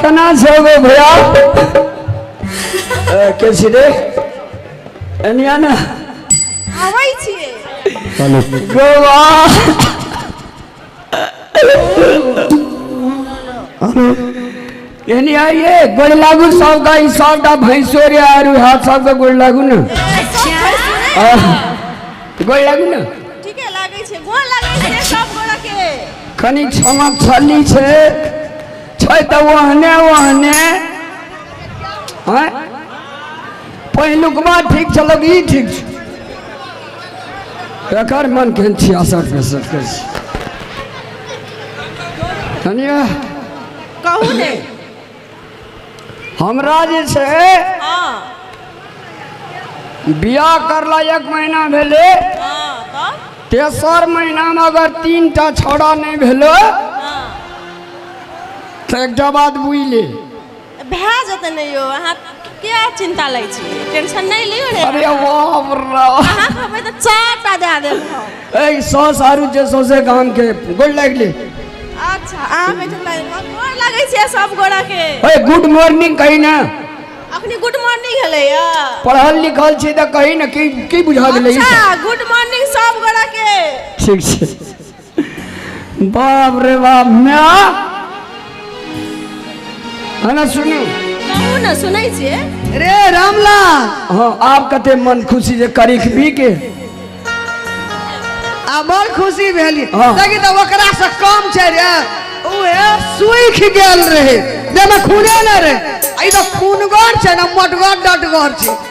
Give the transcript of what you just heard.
केना छै गो भैया? ए, के छी रे? एनिया ने। आबै छियै। गोवा एनी आइए, गोड़ लागू सब गाय, सबटा भैंसो रे आरू हाथ सबके गोड़ लागू ने। आह, गोड़ लागू ने। ठीके लागै छै, गोड़ लागै छै सब गोड़ा के। कनि छमक छली छै छै तऽ ओहने ओहने। आँय, पहिलुकबा ठीक छलक, ई ठीक छै। एकर मन केहन 66 65 के छै कनिया। कहू ने। हमरा जे छै बियाह करला एक महीना भेलै। हँ, तब? तेसर महीनामे अगर 3 टा छौड़ा नहि भेलै तऽ एकटा बात बुझि ले। भए जेतै ने यौ, अहाँ किया चिंता लै छी? टेंशन नहि लियौ ने। अरे बाप रे! अहाँ कहबै तऽ चारिटा दए देब हम। ए सौस आरू जे सौसे गाम के गोड़ लागि ले। अच्छा, अहाँ कहै छी गोर लगै छियै सब गोरा के। ए, गुड मॉर्निंग कही ने। अखनी गुड मॉर्निंग भेलैया? पढ़ल लिखल छी तऽ कही ने, की की बुझा गेलै ई सब? अच्छा, गुड मॉर्निंग सब गोरा के। ठीक छै। बाप रे बाप, माय है ना, सुनू। कहू ने, सुनै छियै। रे रामलाल। हाँ, आब कते मन खुशी जे करीख भी के। आ बड़ खुशी भेली। देखी तऽ ओकरा से कम छै रे, उहे सूखि गेल रहे, देहमे खूने नहि रहे। आ ई तऽ खूनगर छै ने, मोटगर डटगर छै।